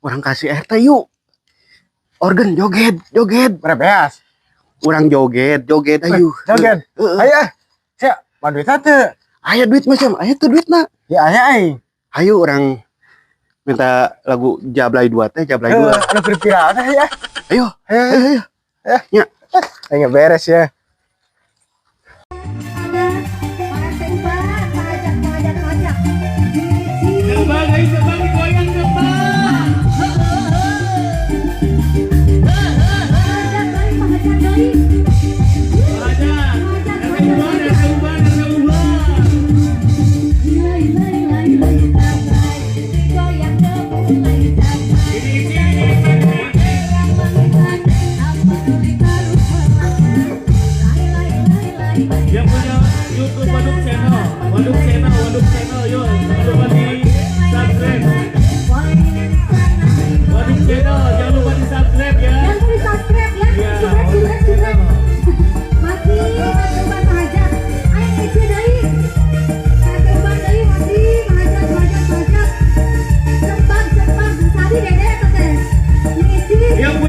Urang ka si RT yuk. Organ joget, joget. Beres. Urang joget, joget ayo. Joget. Heeh. Ayo ah. Siap, mana duit teh? Aya duit macam, aya tuh duitna. Ya aya aing. Ayo urang minta lagu Jablay 2 teh, Jablay 2. Anu keur viral teh ya. Ayo, Ayo, ayo, ayo. Eh. Ya. Ayo beres ya.